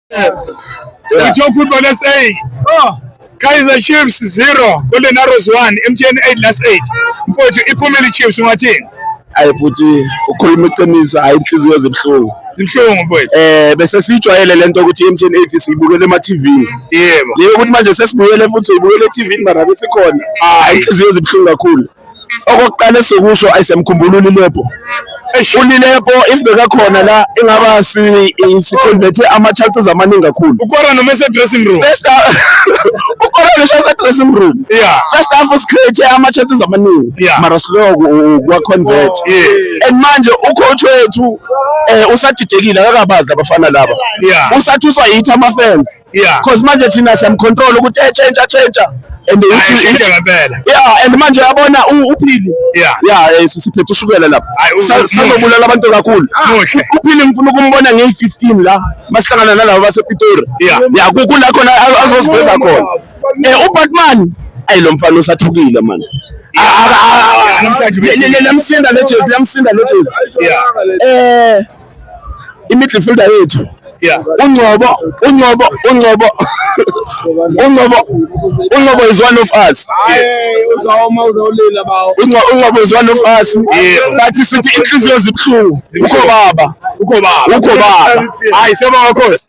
Yeah. Top Football SA. Oh. Kaizer Chiefs 0, Golden Arrows 1, MTN 8 last 8. Mfowethu, iphumile iChiefs, ungathini? Ayi futhi, ukhuluma iqiniso, hayi, inhliziyo zibuhlungu. Zibuhlungu, mfowethu. Bese sijwayele lento ukuthi i-MTN 8 siyibukele ema-TV. Leyo ukuthi manje sesibuyele futhi uyibukele e-TV, mara besikhona. Hayi, inhliziyo zibuhlungu kakhulu. Okokuqala esizokusho, ayisiyamkhumbula uLilepo. Eish. ULilepo, if bekakhona la, ingaba si-convert ama-chances amaningi kakhulu. Ukora noma ese-dressing room. First half ukora ngisho ase-dressing room. First half si-create ama-chances amaningi, mara slow kuwa-convert. And manje ucoach wethu usadidekile, akakabazi labafana laba. Usathuswa yithi ama-fans, 'cause manje thina siyamcontrol ukuthi tshentsha, tshentsha, and Hayi, shintsha ngempela. Yeah, and manje yabona uPhili, yeah, sisiphethe ushukela lapha. Hayi, Sazobulala abantu kakhulu. Muhle. UPhili ngifuna ukumbona ngeyi-15 la masihlangana nalaba basePitori. Yeah, kula khona azosiveza khona uBatman. Ayi, lo mfana usathukile man. Yeah, namhlanje Liyamsinda le jezi, liyamsinda le jezi. I-midfielder yethu, uNgcobo, uNgcobo, uNgcobo, uNgcobo, uNgcobo is one of us. Uzawoma, uzawulila bawo. UNgcobo is one of us. But sithi inhliziyo zibuhlungu. Zibuhlungu. Ukho baba. Ukho baba. Ukho baba. Hayi, siyabonga, Khosi.